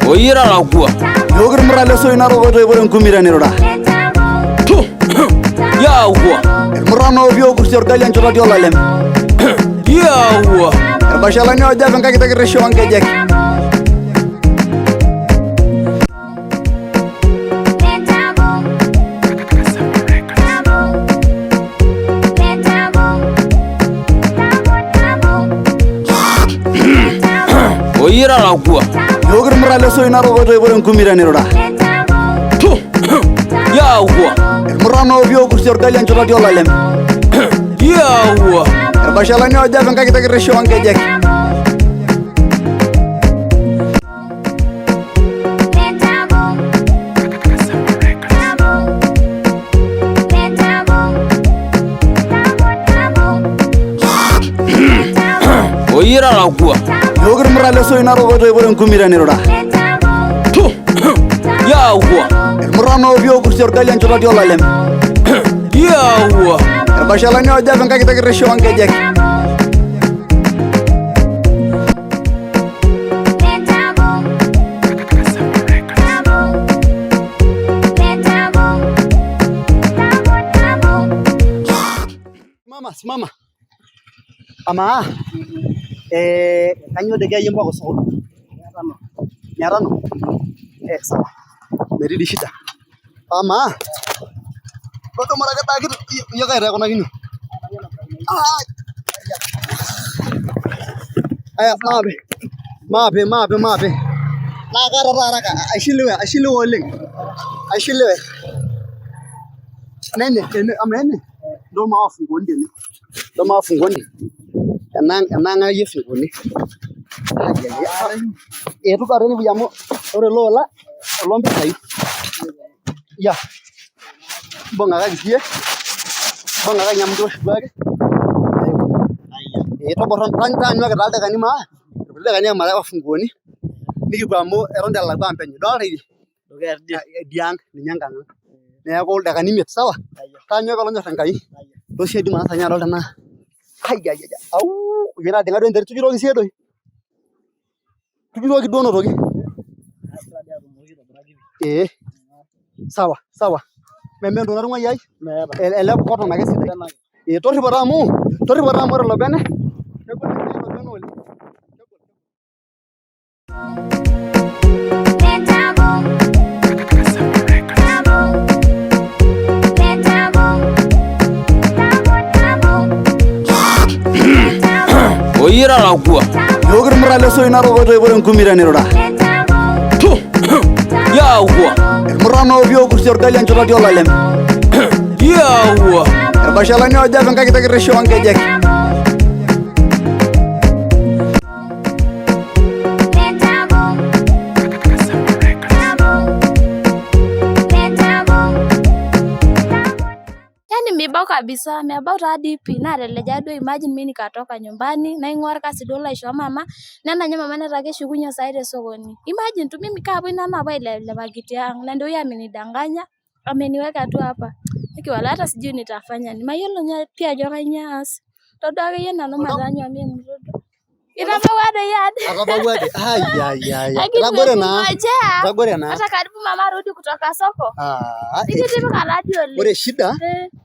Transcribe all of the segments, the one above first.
Oyira lakua. Yook irmurra le soi narok oitoipore nkumi tenirura. Yawa. Irmurran oopi okursie orgali enchoto atii olalem. Yawa. Irbashalani oojo apa enkakita kirisho oonkejek. Oyira lakua. Yook irmurra le soi narok oitoipore nkumi tenirura. Yawa. Irmurran oopi okursie orgali enchoto atii olalem. Yawa. Irbashalani oojo apa enkakita kirisho oonkejek. Oyira lakua. Yook irmurra le soi narok oitoipore nkumi tenirura. Yawa. Irmurran oopi okursie orgali enchoto atii olalem. Yawa. Irbashalani oojo apa enkakita kirisho oonkejek. Simama, simama. Amaa kainyoo doi keyie mpaka osokoni? 500? Sawa. Metii dii shida. Amaa todumare ake daaki iyie ake aikunaki nyoo? Aya maape maape maape maape. Naa kaata taa haraka aishiliwe aishiliwe oleng. Aishiliwe. Nene ene amaa ene ntoo maawa funguoni tene. Ntoo maawa funguoni enaang akeyie funguoni. Eitu taata tenewueji amu ore ele ola oloo mpisai. Ya mbung'akaki siiyie mbung'akaki amu kiroshi duake. Tobora taanyuaki taa ildaikani maa irkuti daikani ake maawa funguoni nikipuo amu eton elakwa amu penyo. Idolta idie idia ang' ninye enkang' ang'. Neeku ildaikani imiet sawa? Taanyuaki olonyor Enkai. Ntosho siadi matang'asa ninye adol tenaa auu natijing'a duo enterit tujutoki siiyie doi. Tujutoki duo notoki. Ee sawa sawa. Meeta entoki natung'uayie ai? Ele cotton ake sidai. Ee torripo taa amu torripo taa amu ore ilo bene kegol ilo bene oleng'. Oyira lakua. Yook irmurra le soi narok oitoipore nkumi tenirura. Yawa. Irmurran oopi okursie orgali enchoto atii olalem. Yawa. Irbashalani oojo apa enkakita kirisho oonkejek. Yaani mibau kabisa, mebau taa DP nateleja duo imagine mimi nikatoka nyumbani naing'ua orkasi duo laishoo mama nena ninye mama netaa keshukunye sai te sokoni. Imagine tu mimi kaa hapo ina hapo ailepilepaki tiang' na ndio huyo amenidanganya ameniweka tu hapa. Wala hata sijui nitafanya nini. Mayiolo ninye pii ajo kainyoo aas. Todua akeyie nanu mataanyua mie mtoto. Itabawua doi ade. Atabawua ade. Ai. Lakini Itagore naa. tumengojea. Itagore naa. Hata karibu mama arudi kutoka soko. Ah, Nikitipika tadi oleng. ore shida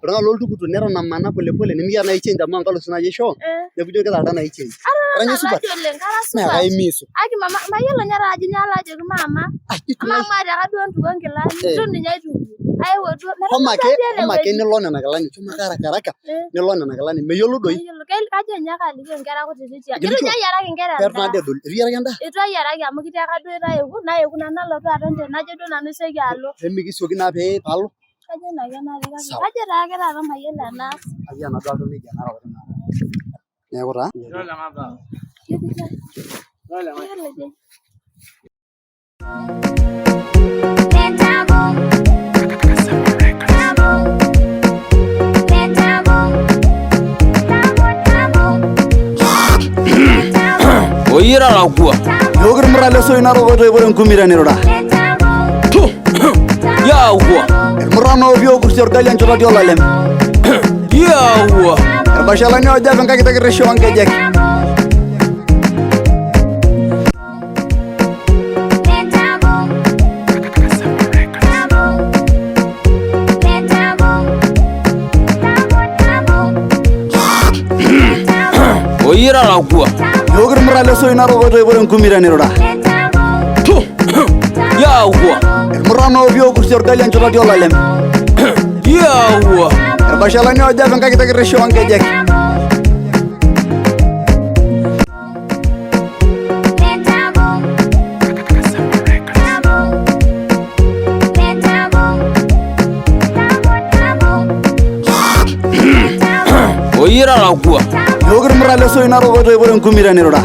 oltung'ani loltukutuk neton amana polepole nimikiata nai change amu enkalusu nai aishoo neeku ijo ketalda nai change. Ira ninye supat? Tadi oleng, kara Mee supat. kaimisu. Aki mama, mayiolo ninye taa ajo nyoo alo ajoki mama. Ai, itu Mama atiaka duo ntuko nkilani, Eh. itu ninye aituku. Aewuo duo. Shomo ake, Metadua shomo ake ene nilo nena kilani. Shomo ake haraka haraka Eh. nilo nena kilani. Meyiolo doi. Mayiolo, kajo ninye ake aliki inkera kutitik tiang'. Ekilikio? Itu ninye ayiaraki inkera Peetu naa endaa. edol. Itu iyiaraki endaa? Itu ayiaraki amu kitiaka duo itaeku, naeku nanu nalotu aton tene najo duo nanu isioki alo. Pemikisioki naa pee paalo. Kajo ina ake natii kake Sawa. kajo taake taata mayiolo enaas. Ayia naduo alo nejia narok naa. Neeku taa. Mayiolo dei. Oyira lakua. Yook irmurra le soi narok oitoipore nkumi tenirura. Yawa. Yawwa. Irmurran oopi okursie orgali enchoto atii olalem. Yawwa. Irbashalani oojo apa enkakita kirisho oonkejek. Oira lakua. Meoki irmurran lesoi narok oitoipore enkumi tenirura. Yawwa. Irmurran oopi okursie orgali enchoto atii olalem. Yawwa. Irbashalani oojo apa enkakita kirisho oonkejek. Oira lakua. Meoki irmurran lesoi narok oitoipore enkumi tenirura.